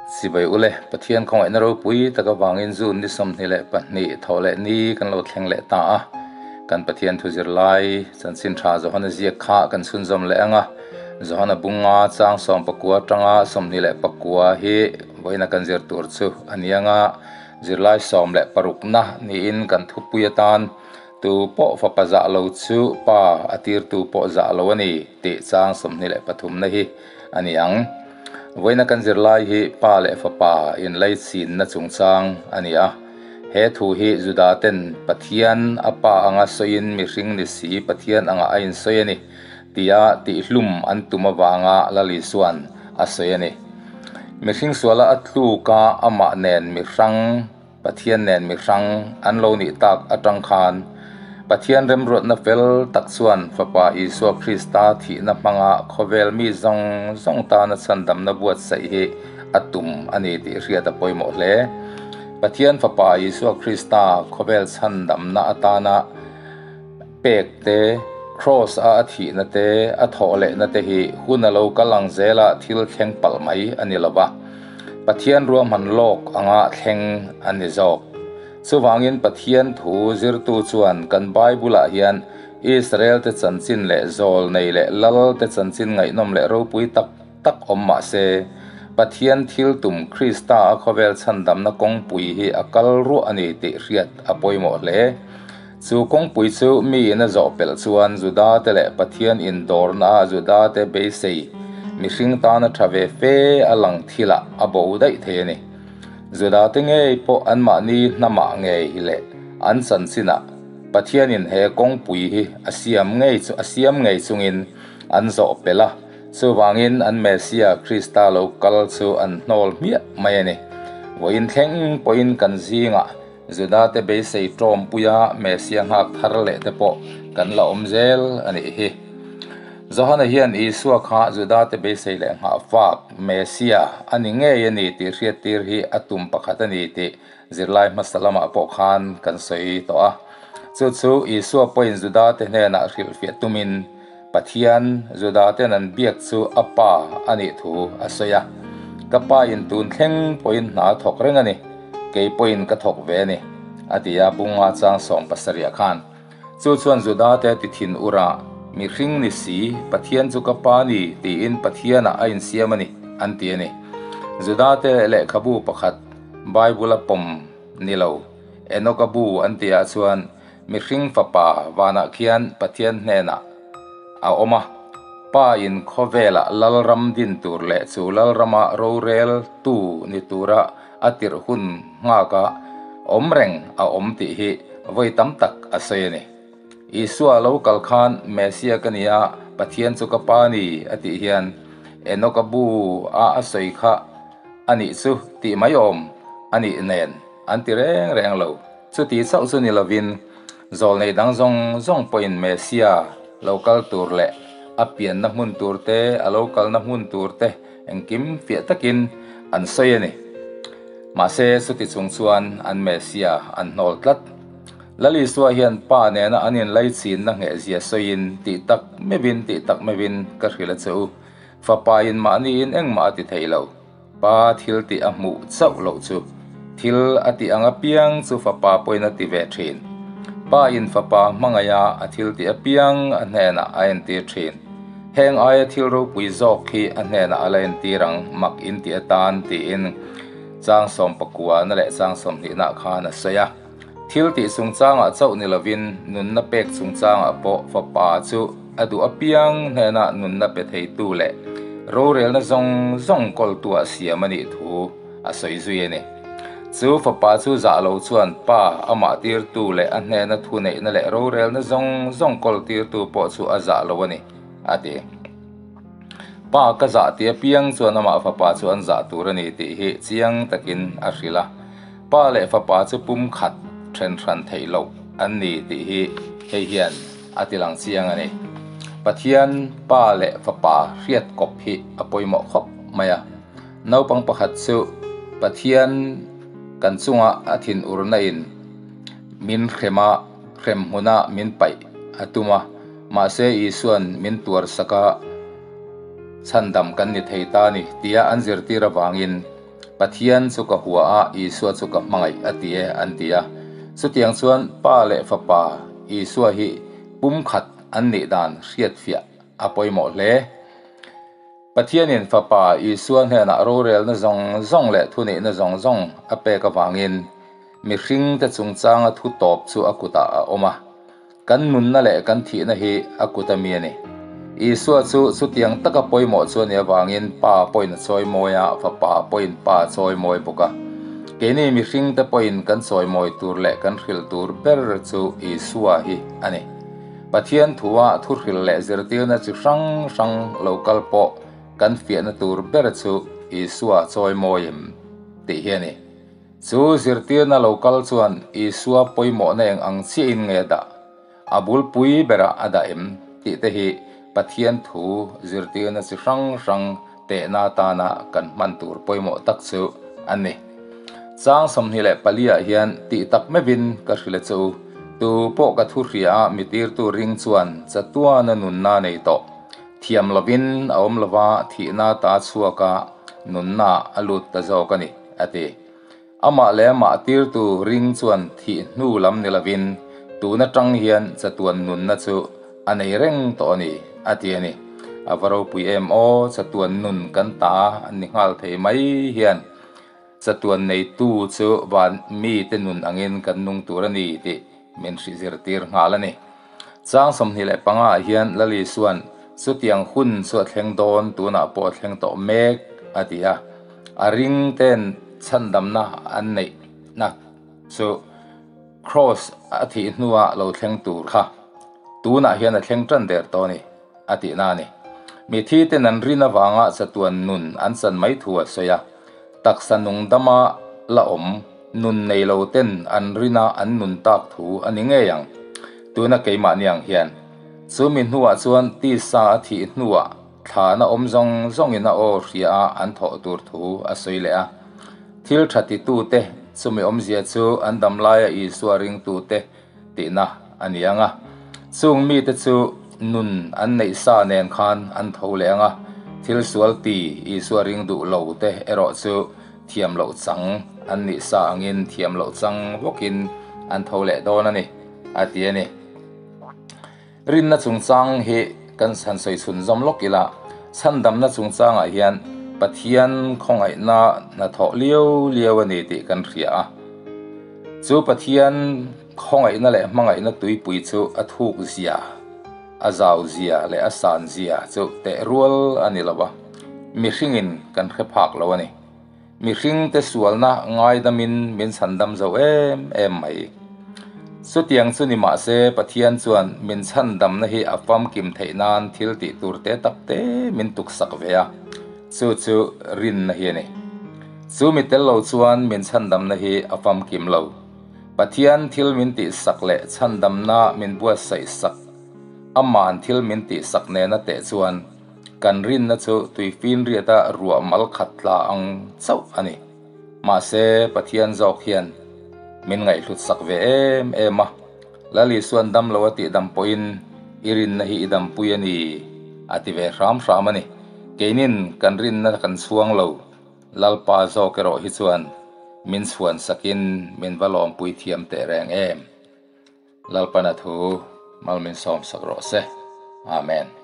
Sibai ule, Pathian khawngaihna ropui tak avangin June ni 22 thawh leh ni kan lo thleng leh ta a. Kan Pathian thu zir lai chanchin tha Johana ziak kha kan chhunzawm leh ang a. Johana bunga chang 19 atanga 24 hi vawiina kan zir tur chu a ni ang a. Zirlai 16 na niin kan thupui atan Tu pawh fapa zah lo chu pa a tirtu pawh zah lo a ni tih chang 23 na hi a ni ang. Vawiina kan zirlai hi pa leh fapa inlaichinna chungchang a ni a. He thu hi Juda ten Pathian a pa anga sawiin mihring ni si Pathian anga a insawi a ni tia tihhlum an tum avanga Lal Isua'n a sawi a ni. Mihring suala a tluka amah nen mihrang Pathian nen mi hrang an lo nih tak atang khan Pathian remruatna fel tak chuan Fapa Isua Krista thihna hmanga khawvel mi zawng zawng tana chhandamna buatsaih hi a tum a ni tih hriat a pawimawh hle. Pathian Fapa Isua Krista khawvel chhandamna atana pek te, Kraws a a thihna te, a thawh lehna te hi hun a lo kal ang zela thil thleng palh mai a ni lo va. Pathian ruahman lawk anga thleng a ni zawk. Chuvangin Pathian thu zirtu chuan kan Bible-ah hian Israel te chanchin leh zawl nei leh lal te chanchin ngaihnawm leh ropui tak tak awm mah se, Pathian thil tum Krista a khawvel chhandamna kawngpui hi a kal ruah a ni tih hriat a pawimawh hle. Chu kawngpui chu miin a zawh pelh chuan Juda te leh Pathian indawrna a Juda te beisei mihring tana tha ve fe a lang thilah a bo daih thei a ni. Juda te ngei pawh anmahni hnamah ngei leh an chanchinah Pathianin he kawngpui hi a siam ngei chu a siam ngei chungin an zawh pelh a, chuvangin an Messiah Krista lo kal chu an hnawl hmiah mai a ni. Vawiin thleng pawhin kan zingah Juda te beisei tawmpuia Messia nghak thar leh te pawh kan la awm zel a nih hi. Johana hian Isua kha Juda te beisei leh nghah fak Messia a ni ngei a ni tih hriattir hi a tum pakhat a ni tih zirlai hmasa lamah pawh khan kan sawi tawh a. Chu chu Isua pawhin Juda te hnenah hrilhfiah tumin Pathian Juda ten an biak chu a pa a nih thu a sawi a. Ka pa in tun thleng pawhin hna a thawk reng a ni, kei pawhin ka thawk ve a ni, a ti a bunga chang 70 ah khan. Chu chuan Juda te ti thin ura, mihring ni si, Pathian chu ka pa ni tiin Pathianah a insiam a ni, an ti a ni. Juda te lehkhabu pakhat Bible a pawm ni lo, Enoka bu an tihah chuan Mihring fapa vanah khian Pathian hnenah a awm a, Pa in khawvelah lalram din tur leh chu lalrama rorel tu ni tura a tirh hun nghaka awm reng a awm tih hi vawi tam tak a sawi a ni. Isua lo kal khan Messia ka ni a, Pathian chu ka Pa ni a tih hian Enoka bu a a sawi kha a nih chu tih mai awm a nih nen an ti reng reng lo. Chuti chauh chu ni lovin, zawlnei dang zawng zawng pawhin Messia lo kal tur leh a pianna hmun tur te, a lo kalna hmun tur te engkim fiah takin an sawi a ni. Mahse, chuti chung chuan an Messia an hnawl tlat. Lal Isua hian Pa nena an inlaichinna nghehzia sawiin tih tak meuhin tih tak meuhin ka hrilh a che u. Fapain mahniin engmah a ti thei lo. Pa thil tih a hmuh chauh loh chu thil a tih ang apiang chu fapa pawhin a ti ve thin. Pa in fapa hmangaiha a thil tih apiang a hnenah a entir thin. Heng aia thil ropui zawk hi a hnenah a la entir ang mak in tih atan tiin chang 19 na leh chang 20 nah khan a sawi a. Thil tih chungchangah chauh ni lovin nunna pek chungchangah pawh fapa chu a duh apiang hnenah nunna pe theitu leh rorelna zawng zawng kawltu a siam a nih thu a sawi zui a ni. Chu fapa chu zah lo chuan pa amah tirtu leh a hnena thu neihna leh rorelna zawng zawng kawl tirtu pawh chu a zah lo a ni, a ti. Pa ka zah ti apiang chuan amah fapa chu an zah tur a ni tih hi chiang takin a hrilh a. Pa leh fapa chu pum khat then hran theih loh an ni tih hi hei hian a ti lang chiang a ni. Pathian pa leh fapa hriat kawp hi a pawimawh khawp mai a. Naupang pakhat chu Pathian kan chunga a thin urna in min hrem a, hrem hmuna min paih a tum a, mahse Isuan min tuar sak a, chhandam kan ni thei ta a ni tia an zirtir avangin. Pathian chu ka hua a, Isua chu ka hmangaih a ti e an ti a. Chutiang chuan Pa leh Fapa Isua hi pumkhat an nih dan hriatfiah a pawimawh hle. Pathianin Fapa Isua hnenah rorelna zawng zawng leh thuneihna zawng zawng a pek avangin mihringte chungchanga thu tawp chu a kutah a awm a. Kan nunna leh kan thihna hi a kut a mi a ni. Isua chu chutiang taka pawimawh chu a nih avangin Pa pawhin a chawimawi a, Fapa pawhin Pa a chawimawi bawk a. Keini mihringte pawhin kan chawimawi tur leh kan hrilh tur ber chu Isua hi a ni. Pathian thua thuhril leh zirtirna chi hrang hrang lo kal pawh kan fiahna tur ber chu Isua chawimawi em tih hi a ni. Chu zirtirna lo kal chuan Isua pawimawhna eng ang chiahin nge a dah, a bulpui berah a dah em tih te hi Pathian thu zirtirna chi hrang hrang tehna atana kan hman tur pawimawh tak chu a ni. Chang 24 ah hian tih tak meuhin ka hrilh a che u, tu pawh ka thu hria a mi tirtu ring chuan chatuana nunna nei tawh. Thiam lovin a awm lova thihna ta chhuak a nunna a lut ta zawk a ni, a ti. Amah leh amah tirtu ring chuan thih hnu lam ni lovin tun atang hian chatuan nunna chu a nei reng tawh a ni, a ti a ni. A va ropui em aw, chatuan nun kan ta an ni nghal thei mai hian chatuan neitu chu van mite nun angin kan nung tur a ni tih min hrih zirtir nghal a ni. Chang 25 ah hian Lali chuan chutiang hun chu a thleng dawn tunah pawh a thleng tawh mek a ti a, a ring ten chhandamna an neihna chu Kraws a thih hnua lo thleng tur kha tunah hian a thleng tan der tawh a ni a tihna a ni. Mithi ten an rin avanga chatuan nun an chan mai thu a sawi a, taksa nung dama la awm nun nei lo ten an rina an nun tak thu a ni ngei ang. Tuna keimahni ang hian chumi hnuah chuan tisa a thih hnuah thlana awm zawng zawngin a aw hria a an thawh tur thu a sawi leh a. Thil tha titute chumi awmzia chu an dam laia Isua ringtute tihna a ni ang a. Chung mite chu nun an neih sa nen khan an tho leh ang a, thil sual ti Isua ring duh lo te erawh chu thiam loh chang an nih sa angin thiam loh chang bawkin an tho leh dawn a ni, a ti a ni. Rinna chungchang hi kan han sawi chhun zawm lawk ila, chhandamna chungchangah hian Pathian khawngaihna hnathawh liau liau a ni tih kan hria a. Chu Pathian khawngaihna leh hmangaihna tuipui chu a thuk zia, a zau zia leh a san zia chu teh rual a ni lo a, mihringin kan hre phak lo a ni. Mihringte sualna ngaidamin min chhandam zo em em mai. Chutiang chu ni mah se Pathian chuan min chhandamna hi a famkim theih nan thil tih tur te tak te min tuksak ve a, chu chu rinna hi a ni. Chu mi tel lo chuan min chhandamna hi a famkim lo. Pathian thil min tihsak leh chhandamna min buatsaih sak, aman thil min tihsak nena teh chuan Kan rinna chu tuifinriata ruah mal khat tla ang chauh a ni. Mahse, Pathian zawk hian min ngaihhlut sak ve em em a. Lal Isuan dam lo a tih dam pawhin i rinna hi i dampui a ni a ti ve hram hram a ni. Keinin kan rinna kan chhuang lo, Lalpa zawk erawh hi chuan min chhuan sakin min va lawmpui thiam teh reng em. Lalpana thu mal min sawm sak rawh se. Amen.